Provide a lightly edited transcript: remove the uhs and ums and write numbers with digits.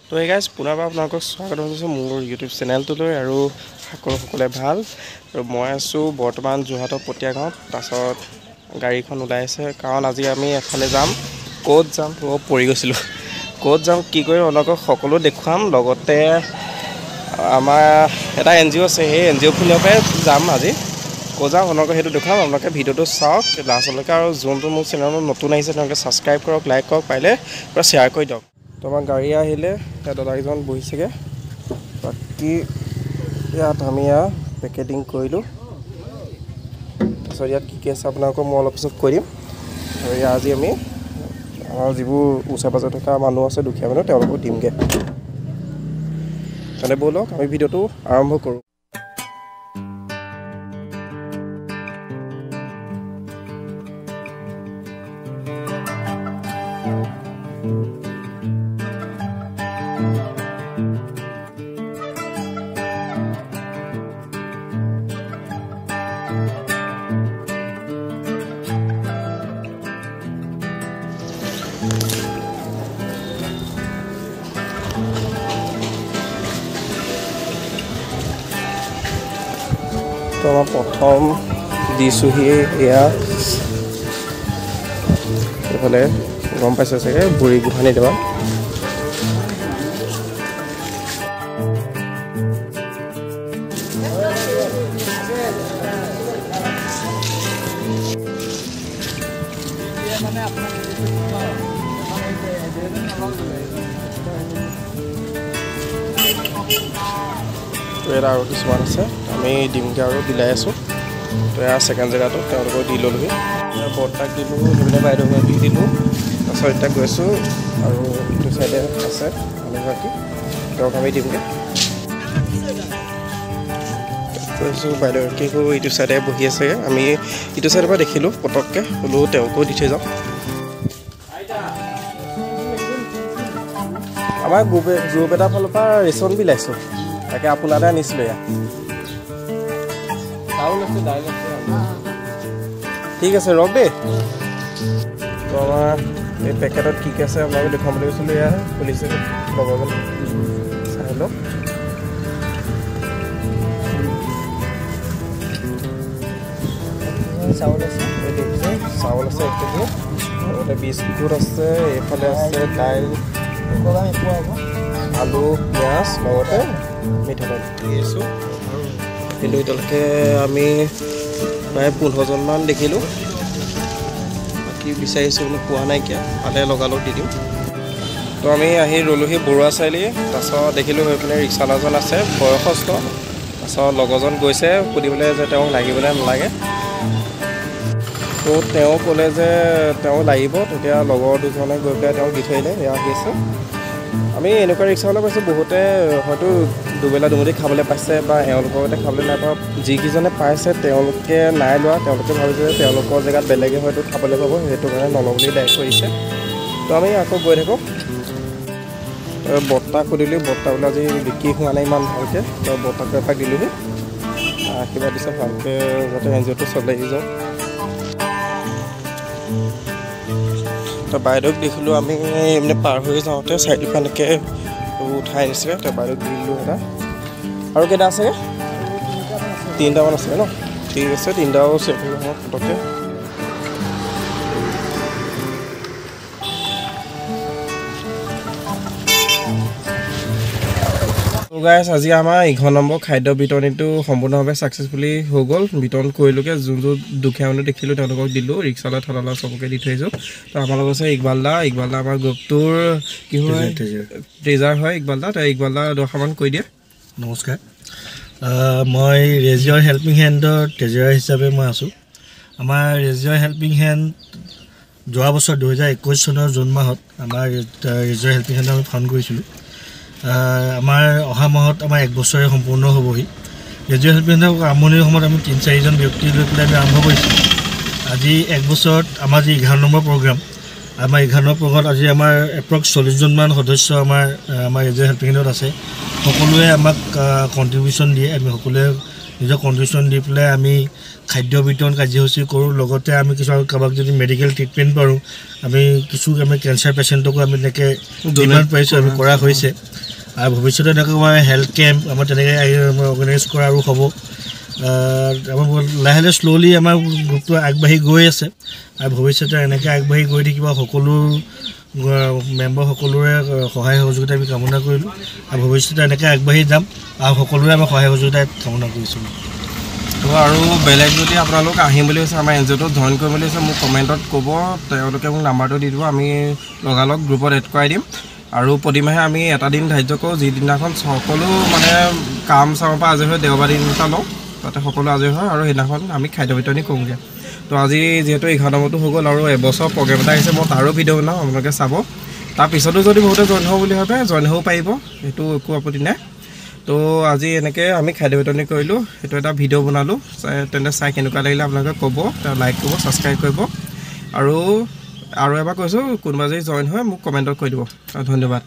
তো এই গাইজ পুনৰবাৰ আপোনালোকক স্বাগতম জনাইছোঁ মোৰ ইউটিউব চেনেলটোলৈ আৰু সকলোৱে ভাল। আৰু মই আছোঁ বৰ্তমান যোৰহাটৰ পটীয়া গাঁৱত। তাৰপাছত গাড়ীখন ওলাই আছে, কাৰণ আজি আমি এফালে যাম। ক'ত যাম পৰি গৈছিলোঁ, ক'ত যাম কি কৰিম আপোনালোকক সকলো দেখুৱাম। লগতে আমাৰ এটা এন জি অ' আছে, সেই এন জি অ' ফালৰ পৰাই যাম আজি। ক'ত যাম আপোনালোকক সেইটো দেখুৱাম, আপোনালোকে ভিডিঅ'টো চাওক লাষ্টলৈকে। আৰু যোনটো মোৰ চেনেলত নতুন আহিছে তেওঁলোকে ছাবস্ক্ৰাইব কৰক, লাইক কৰক, পাৰিলে পূৰা শ্বেয়াৰ কৰি দিয়ক। তো আমাৰ গাড়ী আহিলে, ইয়াত দাদাকেইজন বহিছেগৈ। বাকী ইয়াত আমি ইয়াত পেকেটিং কৰিলোঁ। তাৰপিছত ইয়াত কি কি আছে আপোনালোকক মই অলপ পিছত কৈ দিম। আৰু ইয়াত আজি আমি আমাৰ যিবোৰ ওচৰে পাঁজৰে থকা মানুহ আছে, দুখীয়া মানুহ, তেওঁলোকক দিমগৈ। তেনে ব'লক আমি ভিডিঅ'টো আৰম্ভ কৰোঁ। তো আমাৰ প্ৰথম দিছোঁহি এয়া এইফালে গম পাইছে চাগে, বুঢ়ী গোহানি দেৱাল। তো ইয়াত আৰু কিছুমান আছে, আমি দিমগৈ আৰু বিলাই আছোঁ। তো এয়া ছেকেণ্ড জেগাটো তেওঁলোকক দি ল'লোহি। বৰ্তাক দিলোঁ, সেইপিনে বাইদেউগৰাকীক দিলোঁ। তাৰপিছত এতিয়া গৈছোঁ আৰু ইটো চাইডে আছে মানুহগৰাকী, তেওঁক আমি দিমগৈ। গৈছোঁ, বাইদেউগৰাকীকো ইটো চাইডে বহি আছে। আমি ইটো চাইডৰ পৰা দেখিলোঁ পটককৈ, বোলো তেওঁকো দি থৈ যাওঁ। আমাৰ গ্ৰুপ এটাৰ ফালৰ পৰা ৰেচন বিলাইছোঁ, তাকে আপোনালৈ আনিছিলোঁ। এয়া ঠিক আছে, ৰওক দেই। তো আমাৰ এই পেকেটত কি কি আছে আপোনালোকে দেখুৱাম বুলি কৈছিলোঁ। এয়া খুলিছে লগৰজন, চাই লওক। চাউল আছে, দেখিছে, চাউল আছে 1 কেজি, লগতে বিস্কুট আছে, এইফালে আছে দাইল, আলু, পিঁয়াজ, লগতে মিঠাতেল দিছোঁ। কিন্তু এতিয়ালৈকে আমি প্ৰায় 15জনমান দেখিলোঁ, বাকী বিচাৰিছোঁ কিন্তু পোৱা নাইকিয়া, পালে লগালগ দি দিম। তো আমি আহি ৰ'লোহি বৰুৱা চাৰিআলি। তাৰপাছত দেখিলোঁ সেইপিনে ৰিক্সাৱালাজন আছে বয়সস্থ। তাৰপাছত লগৰজন গৈছে সুধিবলৈ যে তেওঁক লাগিবনে নালাগে। তো তেওঁ ক'লে যে তেওঁ লাগিব। তেতিয়া লগৰ দুজনে গৈ পেলাই তেওঁক দি থৈ আহিলে। এয়া আহি আছে। আমি এনেকুৱা ৰিক্সাৱালা পাইছোঁ, বহুতে হয়তো দুবেলা দুমুঠি খাবলৈ পাইছে বা এওঁলোকৰ লগতে খাবলৈ নাই পোৱা। যিকেইজনে পাইছে তেওঁলোকে নাই লোৱা, তেওঁলোকে ভাবিছে যে তেওঁলোকৰ জেগাত বেলেগে হয়তো খাবলৈ পাব, সেইটো কাৰণে নলওঁ বুলি ডাইৰেক্ট কৰিছে। তো আমি আকৌ গৈ থাকোঁ। বৰ্তাক সুধিলোঁ, বৰ্তা বোলে আজি বিক্ৰী হোৱা নাই ইমান ভালকৈ। তো বৰ্তাকো এপাক দিলোঁহি, আশীৰ্বাদ দিছে ভালকৈ যাতে এন জি অ'টো চলি যাওক। তো বাইদেউক দেখিলোঁ আমি মানে পাৰ হৈ যাওঁতে চাৰিওফালে এনেকৈ উঠাই আনিছিলে। তো বাইদেউক দিলোঁ এটা। আৰু কেইটা আছে? তিনিটামান আছে ন? ঠিক আছে, তিনিটাও চেফ হৈ যাব পটককৈ। তো গাইজ আজি আমাৰ 11 নম্বৰ খাদ্য বিতৰণীটো সম্পূৰ্ণভাৱে ছাকচেছফুলি হৈ গ'ল। বিতৰণ কৰিলোঁগৈ, যোন যোন দুখীয়া মানুহ দেখিলোঁ তেওঁলোকক দিলোঁ, ৰিক্সাৱালা ঠেলাৱালা চবকে দি থৈ আহিছোঁ। তো আমাৰ লগত আছে ইকবাল দা। ইকবাল দা আমাৰ গ্ৰুপটোৰ কি হয়, ট্ৰেজাৰ হয় ইকবাল দা। তো ইকবাল দা দুআষাৰমান কৈ দিয়ে। নমস্কাৰ, মই ৰেজিয়ৰ হেল্পিং হেণ্ডৰ ট্ৰেজাৰাৰ হিচাপে মই আছোঁ। আমাৰ ৰেজিয়ৰ হেল্পিং হেণ্ড যোৱা বছৰ 2021 চনৰ জুন মাহত আমাৰ ৰেজিয়ৰ হেল্পিং হেণ্ড আমি ফাউণ্ড কৰিছিলোঁ। আমাৰ অহা মাহত আমাৰ 1 বছৰে সম্পূৰ্ণ হ'বহি। ৰেজিয়ৰ হেল্পিং হেণ্ডৰ আৰম্ভণিৰ সময়ত আমি 3-4জন ব্যক্তি লৈ পেলাই আমি আৰম্ভ কৰিছিলোঁ। আজি 1 বছৰত আমাৰ যি 11 নম্বৰ প্ৰগ্ৰাম, আমাৰ 11 নম্বৰ প্ৰগ্ৰামত আজি আমাৰ এপ্ৰক্স 40জনমান সদস্য আমাৰ ৰেজিয়ৰ হেল্পিং হেণ্ডত আছে। সকলোৱে আমাক কণ্ট্ৰিবিউশ্যন দিয়ে, আমি সকলোৱে নিজৰ কণ্ট্ৰিবিউশ্যন দি পেলাই আমি খাদ্য বিতৰণ কাৰ্যসূচী কৰোঁ। লগতে আমি কিছুমান কাৰোবাক যদি মেডিকেল ট্ৰিটমেণ্ট পাৰোঁ, আমি কিছু আমি কেঞ্চাৰ পেচেণ্টকো আমি তেনেকৈ যিমান পাৰিছোঁ আমি কৰা হৈছে। আৰু ভৱিষ্যতে এনেকৈ আমাৰ হেল্থ কেম্প আমাৰ তেনেকৈ অৰ্গেনাইজ কৰা আৰু হ'ব। আমাৰ লাহে লাহে শ্ল'লি আমাৰ গ্ৰুপটো আগবাঢ়ি গৈ আছে আৰু ভৱিষ্যতে এনেকৈ আগবাঢ়ি গৈ থাকিব। সকলো মেম্বাৰ সকলোৰে সহায় সহযোগিতা আমি কামনা কৰিলোঁ আৰু ভৱিষ্যতে এনেকৈ আগবাঢ়ি যাম আৰু সকলোৰে আমাৰ সহায় সহযোগিতা কামনা কৰিছোঁ। তো আৰু বেলেগ যদি আপোনালোক আহিম বুলি কৈছে, আমাৰ এন জি অ'টোত জইন কৰিম বুলি কৈছে, মোক কমেণ্টত ক'ব, তেওঁলোকে মোক নাম্বাৰটো দি দিব, আমি লগালগ গ্ৰুপত এড কৰাই দিম। আৰু প্ৰতিমাহে আমি এটা দিন ধাৰ্য কৰোঁ, যিদিনাখন সকলো মানে কাম চামৰ পৰা আজৰি হৈ দেওবাৰ দিন এটা লওঁ, তাতে সকলো আজৰি হয় আৰু সেইদিনাখন আমি খাদ্য বিতৰণি কৰোঁগৈ। তো আজি যিহেতু 11 নম্বৰটো হৈ গ'ল আৰু এবছৰ প্ৰগ্ৰেম এটা আহিছে, মই তাৰো ভিডিঅ' বনাম, আপোনালোকে চাব। তাৰপিছতো যদি বহুতে জইন হ'ব বুলি ভাবে জইন হ'ব পাৰিব, সেইটো একো আপত্তি নাই। তো আজি এনেকৈ আমি খাদ্য বিতৰণি কৰিলোঁ, সেইটো এটা ভিডিঅ' বনালোঁ। তেন্তে চাই কেনেকুৱা লাগিলে আপোনালোকে ক'ব, লাইক কৰিব, ছাবস্ক্ৰাইব কৰিব। আৰু এবাৰ কৈছোঁ, কোনোবা যদি জইন হয় মোক কমেণ্টত কৈ দিব। ধন্যবাদ।